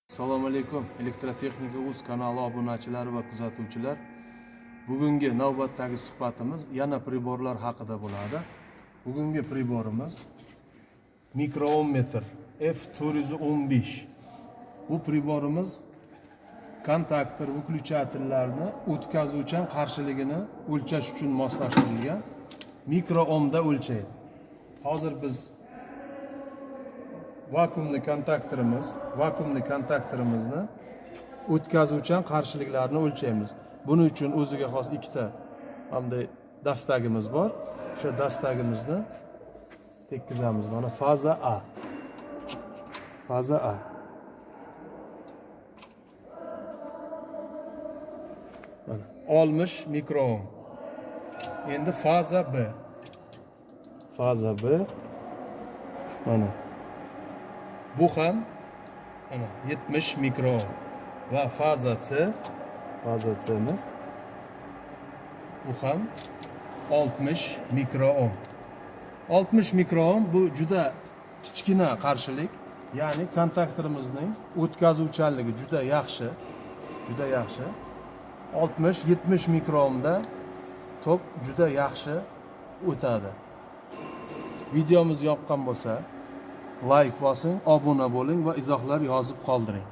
Assalomu alaykum, Elektrotexnika uz kanali obunachilari va kuzatuvchilar. Bugungi navbatdagi suhbatimiz yana priborlar haqida bo'ladi. Bugungi priborimiz mikroohmmetr F415. Bu priborimiz kontaktor, выключатель larni o'tkazuvchan qarshiligini o'lchash uchun moslashtirilgan. Mikroohmda o'lchaydi. Hozir biz vakuumli kontaktorimizni o'tkazuvchan qarshiliklarni o'lchaymiz. Buning uchun o'ziga xos ikkita bunday dastagimiz bor. O'sha dastagimizni tekkizamiz. Mana faza A. Faza A. Mana 60 mikroohm. Endi faza B. Faza B. Mana bu ham mana 70 mikroohm va faza C, faza C'miz bu ham 60 mikroohm. 60 mikroohm bu juda kichkina qarshilik, ya'ni kontaktorimizning o'tkazuvchanligi juda yaxshi, juda yaxshi. 60-70 mikroohmda tok juda yaxshi o'tadi. Videomiz yoqqan bo'lsa, layk bosing, obuna bo'ling va izohlar yozib qoldiring.